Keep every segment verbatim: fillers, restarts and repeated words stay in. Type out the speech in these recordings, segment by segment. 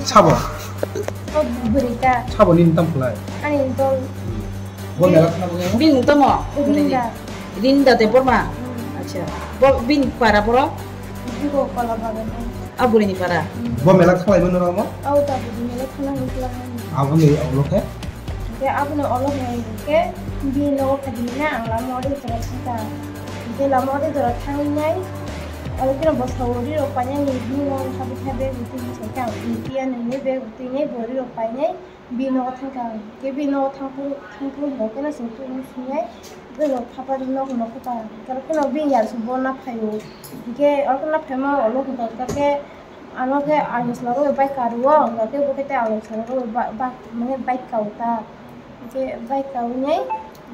Sabo? O bwrwi ta. Sabo nini tam khlai? Ani dol. Bo mela khna bo? Bini tamo? Rinda. Rinda Debbarma? Hmm. Acha. Bo bini para borok? Bigo kola bagan. A bwrwini para? Hmm. Bo mela khlai mano ramo? Au ta bwrwi mela khna hwn khlai mano. Abo ni ulo khe? Hingke abono olo hingke bini nogo phai di na ang lama ori jora thangka. Hingke lama ori jora thangwi nai, oro khe bo sawi rok painai ni bini nogo kha bwkha bag bwtwi ni saikha ang bini tiya nini bag bwtwi nai bwrwi rok painai bini nogo thangka. Hingke bini nogo thangphuru thangphuru hingke no chwng tubui swinai bwrwi rok phapa rok nogo nokho ta. Hingke oro khe no bini yar se bo na phaio. Hingke oro khe na phaima olo hingka khe Ano khe ang chwla rok bai karu o, hwnkha khe bo khe tei ang chwla rok ba, ba, mane bike ka o ta. Hwnkhe bike ka o nai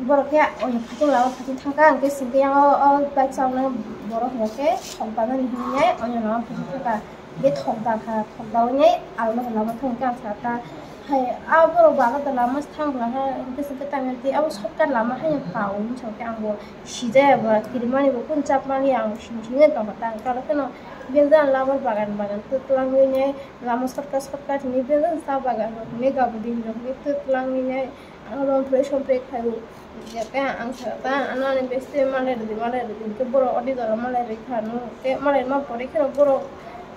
borok khe oino phatung lama phatung thang kha, hwnkhe sing khe yang o, o bike chawna borok hwnkha khe thok da nani hinwi nai oino lama phatung thang kha. Hwnkhe thok da kha, thok da o nai ang no lama thang khe ang sa ta. Hai, a borok bo alada lama se thang bwla khe, hwnkhe se khe tang tei abo shortcut lama haino ka o hinwi sa khe ang bo sijaya ba kirimani bo kun chap mani ang sini sini tong kha tang khe oro kheno bini jang lama bagan bagan twlang wi nai lama shortcut shortcut hinwi bini jang cha bagan rok hinwi gabudin rok hinwi twlang wi nai ang romphre somphre khai o. Hwnkhe ang sa ta ano ani besti malai rwdi malai rwdi hwnkhe borok odi jora malai rwi kha no hwnkhe malai ma pore kheno borok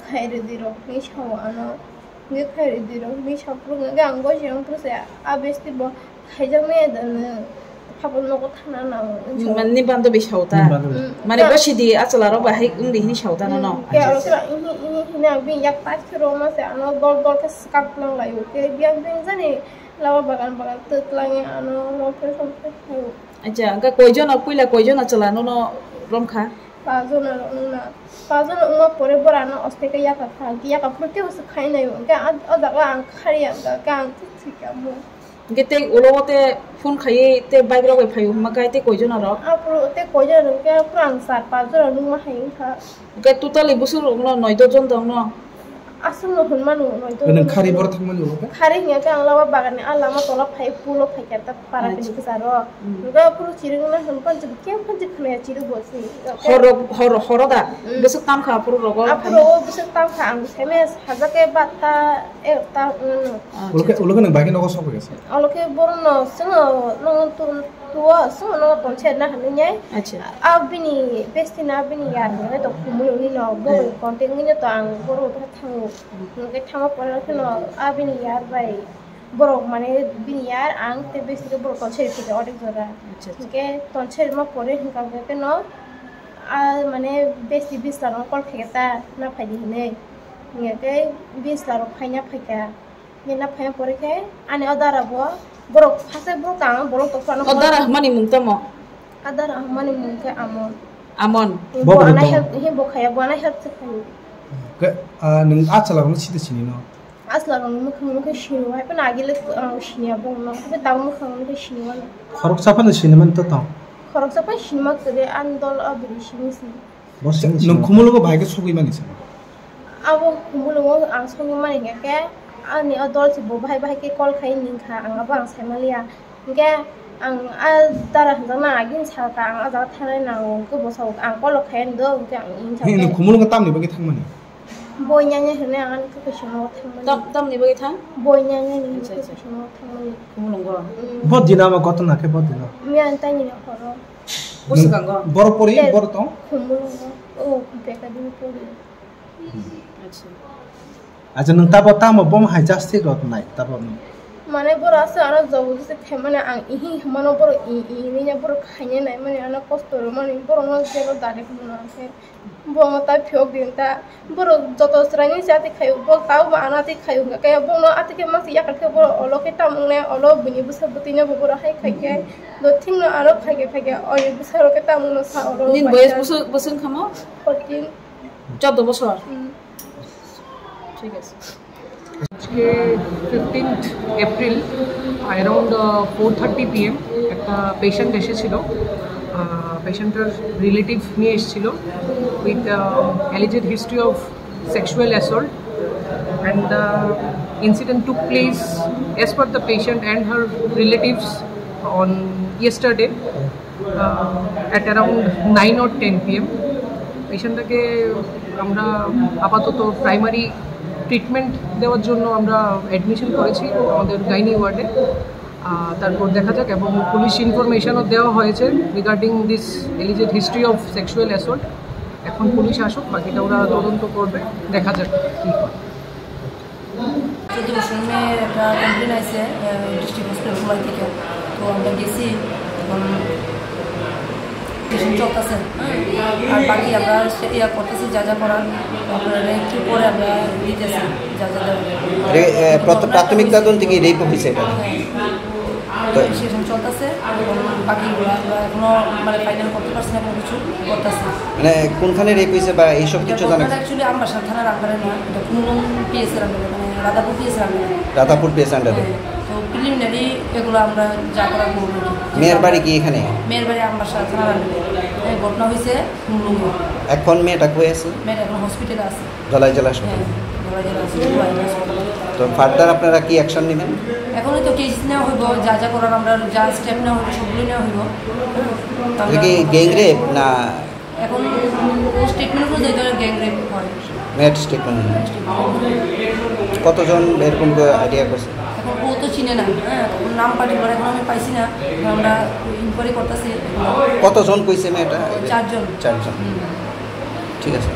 khai rwdi rok hinwi sa o ano. Hwnkhe khairwi dirok hinwi saphuru hwnkhe ang bosi wngphuru se a besti bo khaijaknai da nwng phaboni nogo thana nango hinwi sa. Nini bando bai sao ta? Nini bando bai. Mm. Mane bosi di achwla rok bai hai wngdi hinwi sao ta nono? Mm. Khe aro khe ini ini hini ang bini yak pai khe roma se ano dol dol khe swkak nang laio khe biyang biyang jani lama bagan bagan twtwlangwi ano romphre somphre khaio. Acha, hwnkhe koijon puila koijon achwla nono romkha? Pajona rok wngna. Pajona wngma pore borano oste khe yaka kha. Yaka phuru teibo se khainai o. Hwnkhe a, o jaga ang khariya wngkha, hwnkhe ang thik thik kha mo. Hwnkhe tei ulo o tei phone khaiwi tei bike rok bai phaiwi hwnma khe tei koijon rok? Aphuru tei koijon rok hwnkhe aphuru ang char pajona nungma hai wngkha. Hwnkhe totally bwswk rokno noi dojon tongno? Aswkno hwnmano noi dojon. Nang khari borok thangmani ulo khe? Khari hwnkhe ang lama baganni a lama tola phai pulo phaikha ta. Para bini kwcharo. Hwnkhe aphuru chirikno hwnphan chwng khe phan chwng khwnaya chirikbo se. Horo, horo, horo da? Mm. Bwswk tamkha aphuru rogo? Aphuru rogo bwswk tamkha, ang saimaya sajak khe bata ekta wngno. Acha, ulo khe, acha. Ulo khe nwng bai khe nogo sok phaikha se? Olo khe borokno chwngno nung tu, tuo, chwngno nogo tonse na hinwi nai. Acha. A bini besti na bini yar hwnwi to khumui wngwi no, bo contact wngwi no to ang borok thango. Hwnkhe thangma pore kheno a bini yar bai. Borok mane bini yar ang tei besti khe borok tonseri phaikha odek jora. Acha, acha. Hinkhe tonseri ma pore hwnkha khe no a mane besti bisla rok call khaikha ta na phaidi hinwi. Hinkhe bisla rok phaina phaikha. Hinkhe na phaina pore khe ani o dara bo borok phase borok tang bolong tokphano. O dara hwnmani mung tamo? A dara hwnmani mung khe Amon. Amon. Bo bo ano help, he bo khaya, bo ano help se khayo. Ke, ah, nwng a chwla rokno sita sini no? A chwla rokni mwkhang no khe sini, hai phano agile, ah, siniya bo no, khe tabuk mwkhang no khe sini mano. Khoroksa phano sini man to tong? Khoroksa phano sini ma kwrwi, ani dol o bini sini si. Bo sini sini. Nwng khumulwngo bahai khe sogwi mani se? Abo khumulwngo ang sogwi mani hwnkhe ani o dol se bo bahai bahai khe call khai ning kha, ang abo ang sai man liya. Hingke ang a dara hinjakna agini salka ang a jaga thangnai nango, hingke bo sao ang kolo khaiyani do, hingke ang ini Hini salka khumulwngo tamni bagwi thangmani? Boi nyanya hinwi ang ani khe kaisa nogo thangmani. Tam-, tamni bagwi thang? Boi nyanya hinwi Acha, khe acha. Kaisa nogo thangmani. Khumulwngo? Mm. Bo dina ma gotona khe bo dina? Miya ang tani ni horo. Bo swkango? Boro pori, Te boro tong? Khumulwngo. O, beka dini pori. Acha. Acha, nwng tabo tamo bomo hai justice rw nai tabo nwng? Mane borok aswk ano jobor jesa khaimani ang ihi hwnmano borok i, i, i, hinwi borok khaina naimani ano kosto rwmani borokno jebo direct hwnmano khe bo ano tai phiyok di ta borok joto chwraini se atwi khaio bo tabo bo ano atwi khaio hwnkha khe bono atwi khe masa yakar khe borok olo khe tamo wngnai olo bini bwsa bwtwino bo borok hai khai khe do thikno aro khai khe khai khe oini bwsarok khe tamo wngno sa olo Nini bai boyes ta. Bwswk, bwswk wngkha mo? Fourteen. Chordo bosor? Hmm. Thik ase. আজকে fifteenth April around four thirty PM একটা পেশেন্ট এসেছিল। পেশেন্টের রিলেটিভ নিয়ে এসেছিল with alleged history of sexual assault, and the incident took place as per the patient and her relatives on yesterday uh, at around nine or ten PM. পেশেন্টটাকে আমরা আপাতত primary treatment দেওয়ার জন্য আমরা অ্যাডমিশন করেছি আমাদের গাইনি ওয়ার্ডে। আহ, তারপর দেখা যাক, এবং পুলিশ ইনফরমেশনও দেওয়া হয়েছে রিগার্ডিং দিস এলিজেড হিস্ট্রি অফ সেক্সুয়াল অ্যাসল্ট। এখন পুলিশ আসুক, বাকিটা ওরা তদন্ত করবে, দেখা যাক কী হয়। চোদ্দ বছর মেয়ের একটা কমপ্লেন আছে ডিস্ট্রিক্ট হসপিটাল খোলাই থেকে। তো আমরা গেছি, এখন ট্রিটমেন্ট চলতেছে, হ্যাঁ। আর বাকি আমরা সে ইয়া করতেছি, যা যা করার আপনারা একটু পরে আমরা দিতেছি, যা যা দেওয়া। রে-, এ, প্রথ-, প্রাথমিক তদন্তে কি রেপ হয়েছে এটা? হ্যাঁ। তো সেশন চলতেছে, এবং বাকিগুলো আমরা এখনো মানে ফাইনাল করতে পারছি না কোনো কিছু, করতেছি। মানে কোনখানে রেপ হয়েছে বা এইসব কিছু জানা গেছে? অ্যাকচুয়ালি আমবাসা থানার আন্ডারে না, এটা কুমলুং পিএস এর আন্ডারে, মানে রাধাপুর পিএস এর আন্ডারে। রাধাপুর পিএস আন্ডারে। হ্যাঁ, তো প্রিলিমিনারি এগুলো আমরা যা করার করবো। মেয়ের বাড়ি কি এখানে? মেয়ের বাড়ি আমবাসা থানার আন্ডারে। হ্যাঁ, ঘটনা হয়েছে কুমলুং। এখন মেয়েটা কই আছে? মেয়েটা এখন হসপিটালে আছে। ধলাই জেলা হাসপাতাল। হ্যাঁ, ধলাই জেলা হাসপাতাল। তো ফার্দার আপনারা কি অ্যাকশন নেবেন? এখন তো কেস নেওয়া হইব, যা যা করার আমরা যা স্টেপ নেওয়া হইব সবগুলো নেওয়া হইব। এটা কি গ্যাং রেপ না? এখন স্টেটমেন্ট অনুযায়ী তো গ্যাং রেপ হয়। মেয়ের স্টেটমেন্ট। কতজন এরকম আইডিয়া করছে? এখন ও তো চিনে না, হ্যাঁ, ওর নাম পার্টিকুলার এখন আমি পাইছি না, এখন আমরা ইনকোয়ারি করতেছি। কতজন কইছে মেয়েটা? চারজন। চারজন। হুম। ঠিক আছে।